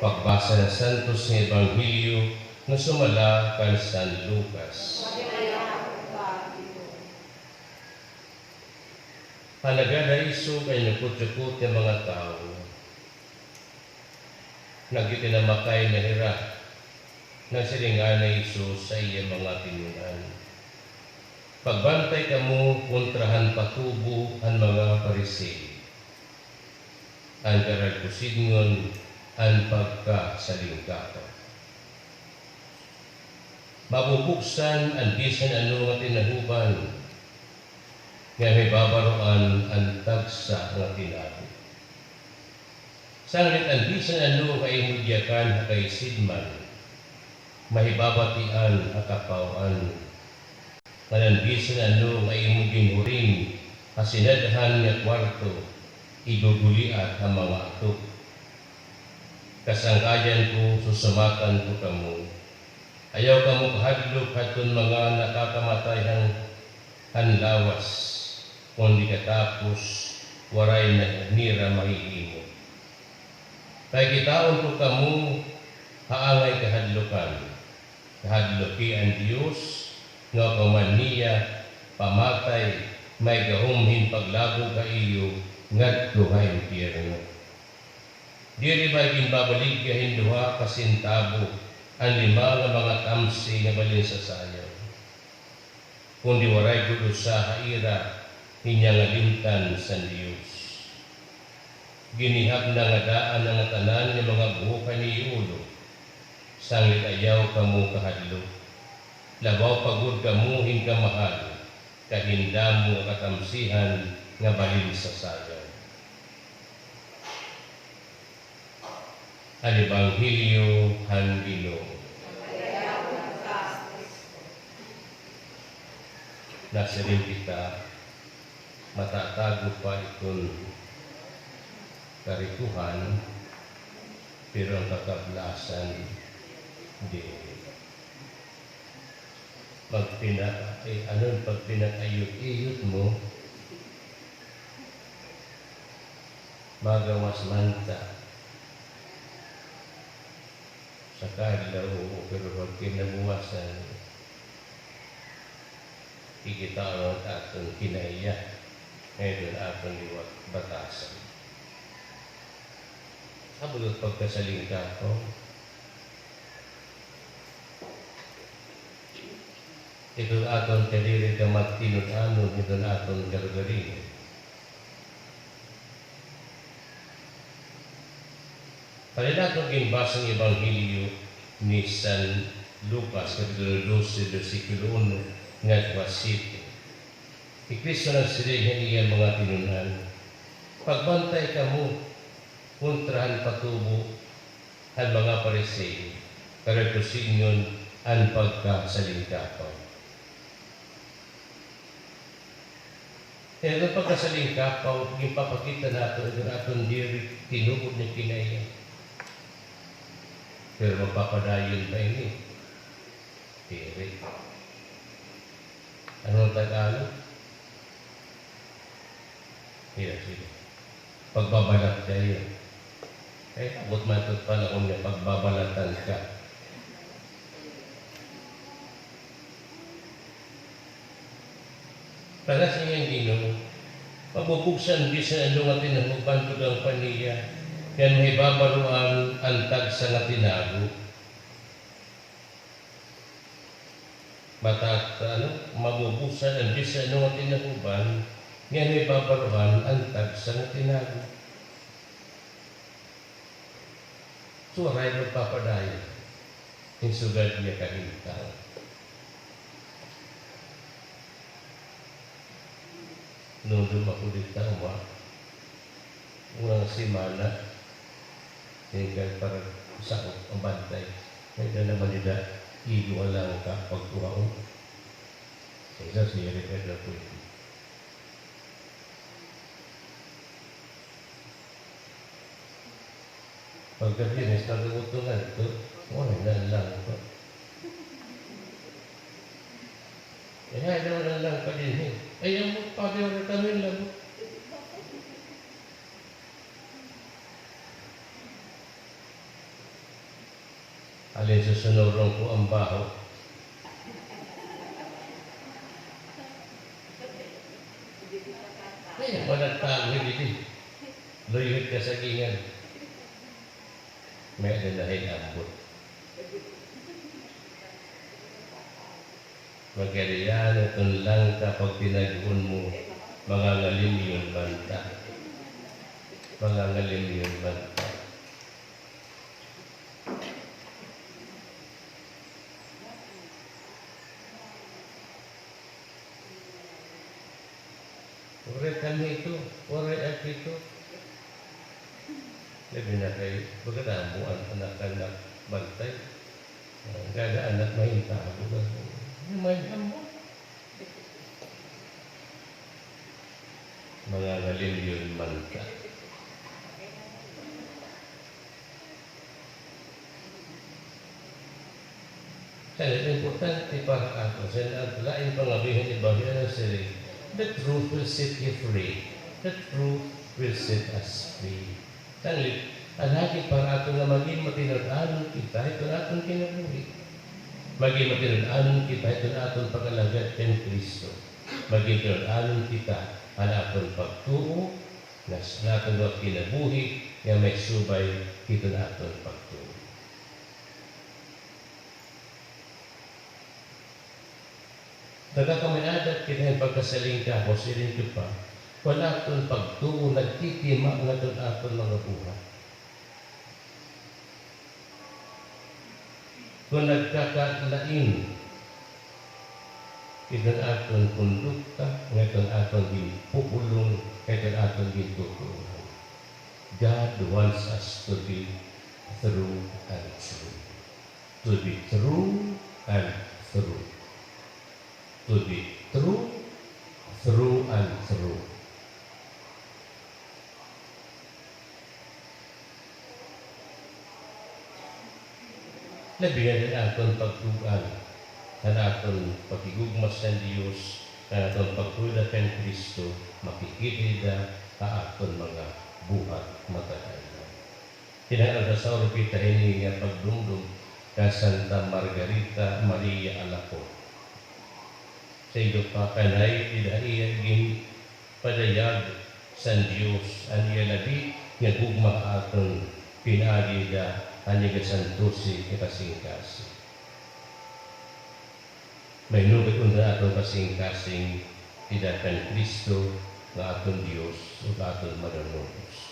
Pagbasa ng Santos nga Ebanghelyo nga sumala kan San Lucas. Ang nagadaisog ay nagkutsyukot ng mga tao. Nagitinamakay na hira. Nagsilingan na Jesus sa iya mga tinunan. Pagbantay kamo kontra han patubo han mga Pariseo. Ang karagkusidngon ang pagkasalingkapo. Mabubuksan ang bisan ano nga tinahuban, nga may babaruan ang tagsa nga tinago. Sanglit ang bisan ano nga imudyakan hakay sidman, mahibabatian hakapawan. Nga bisan ano nga imong ginhuring hasinadhan nga kwarto, iguguliat ang mga ato. Kasangkayan ko, susumatan ko kamo. Ayaw kamo kahadlok haton mga nakakamatay han lawas, kundi katapos waray na nira mahihimo. Kay kitaon ko kamo haangay kahadlokan. Kahadloki ang Dios nga kaman niya pamatay may gahumhin paglabog ka iyo ngadto ha impyerno. Diri ba ginbabaligya 2 ka sentabo ang 5 nga mga tamsi nga balin sa sayaw? Kundi waray gud usa haira hinya nga limtan sa Dios. Ginihab na nga daan ang tanan nga mga buhukan ni ulo, sanglit ayaw kamo kahadlok. Labaw pagod kamo hinkamahal, kahindamo nga katamsihan nga balin sa sayaw. Ang Ebanghelyo han Ginoo. Nasirin kita, matatago pa itong karikuhan, pero ang kakablasan, di. Ano pag pinakayot-iyot mo, magawas manta. Sa kadlaw, pero pag kinabuwasan, ikita ang atong kinaiya, ngayon atong liwat batasan. Abot pagkasalingka ko, ito atong kadiri ka magtinud-anon, ito atong karugarin. Kanila itong ginbasang Ebanghelyo ni San Lucas, Kapitulo 12, versikulo 1, ngadto 7. Si Kristo nagsiling niya mga tinunan, pagbantay kamo, kontrahan patubo ang mga Pariseo, karagkusinyon ang pagkasalingkapaw. Kaya itong pagkasalingkapaw, ginpapakita nato itong atong diri tinuod ni kinaya. Pero magpapadayon pa ini? Diri. Anong Tagalog? Sige, sige. Pagbabalat kayo. Eh, abot man ito't panahon niya, pagbabalatan ka. Para sa iyang Ginoo, mabubuksan bisan ano nga tinahuban tugang paniya, yan may babaruan ang tagsa nga tinago. Mabubuksan ang bisan ano nga tinahuban, yan may babaruan ang tagsa nga tinago. Suwaray magpapadayon, insugad niya kahintang. Nung dumakulit ang unang simana, hinggang parang sakot ang bantay. Kaya naman nila, igo lang ka pagkuhaon. Sa isa, siya rin na pwede. Pagka-Biyernes, nagagutungan ito, wala na lang ko. Eh, ayaw na lang pa din eh. Ayaw mo, pagaw na kami lang. Alin susunuron ko ang baho. Eh, walang tago hindi. Luyot ka sa gingan. May dahil ambot. Magkariyan itong lang kapag tinaguon mo, mga ngalim yun banta. Mga ngalim yun banta. Ore kami ito, ore at ito. Labi na kay, pagkatamo ang anak-anak bantay. Kada anak mahintabo. May mo. Mga ngalim yun manta. Kaya importante para ako, sa lain pangabihin ibahin ang sila, the truth will set you free. The truth will set us free. Tanglit, ang hagi para ato nga maging matinud-anon kita, ito atong kinabuhi. Maging matinud-anon kita, ito atong pag-alagad kay Kristo. Maging matinud-anon kita, ang atong pagtuo, na atong mga kinabuhi, nga may subay, ito atong pagtuo. Nagkakaminadat kita yung pagkasaling ka, o sirin ko pa, wala itong pagtuo, nagtitima nga itong atong mga buhat. Kung nagkakalain, itong atong kondukta, itong atong ginpupulong, itong atong gintutuhan. God wants us to be true and true. To be true and true. To be true, through and through. Labi na atong pagtuan, na atong pagigugma sa Diyos, na atong pagtuda kay Kristo, makikita ka atong mga buhat matagaylan. Kinahanglan sa orbita ini nga pagdumdum ka Santa Margarita Maria Alacoque. Sa iyo pa kanay idaiyan gin padayag sa Diyos ang iya labi nga gugma aton pinaagi da ang iya santusi nga kasing-kasing. May nugad unta aton kasing-kasing idakan Kristo nga aton Diyos ug aton manunubos.